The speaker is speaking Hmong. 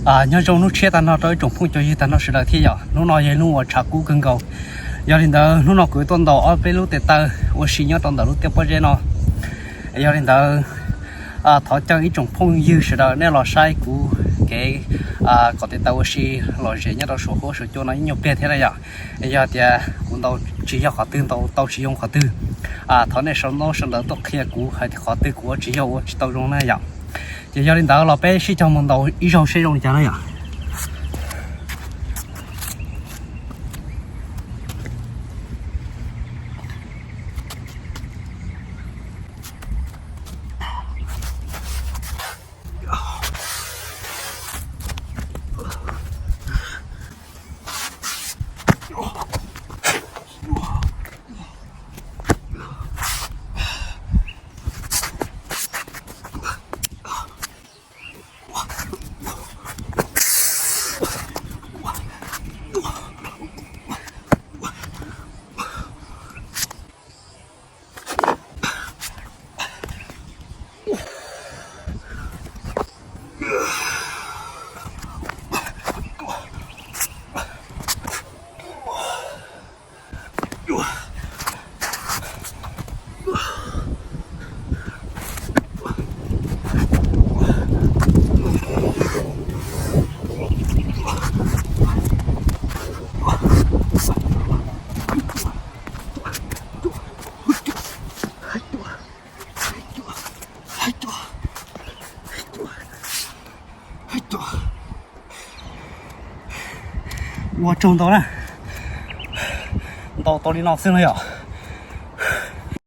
Nyob zoo hnub tshiab tag nrho rau ib tsoom phooj cov ywg tag nrho sawv daws thiab yom. Hnub no yog hnub uas tshav kub kawg nkaus. Yog li ntawd hnub no kuv tuaj ntaus ob peb lub tes taw ua si nyob rau ntawm lub tiaj pob zeb no. Yog li ntawd thov caw ib tsoom phooj ywg sawv daws nej los saib kuv kev kom tes taw ua si lom zem nyob rau saum huab saum cua no ib nyuag pliag thiab na yom. Yog tias kuv ntaus tsis yog qhov twg, ntaus tau tsis zoo qhov twg, thov nej sau ntaub sau ntawv tuaj qhia kuv hais tias qhov twg kuv ua tsis yog ua tsis tau zoo na yom. Ces yog li ntawd los peb sib cog mus ntaus ib zaug seb zoo li cas na yom. Ua tsaug ntau na. Ntau tau li no xwb no yom.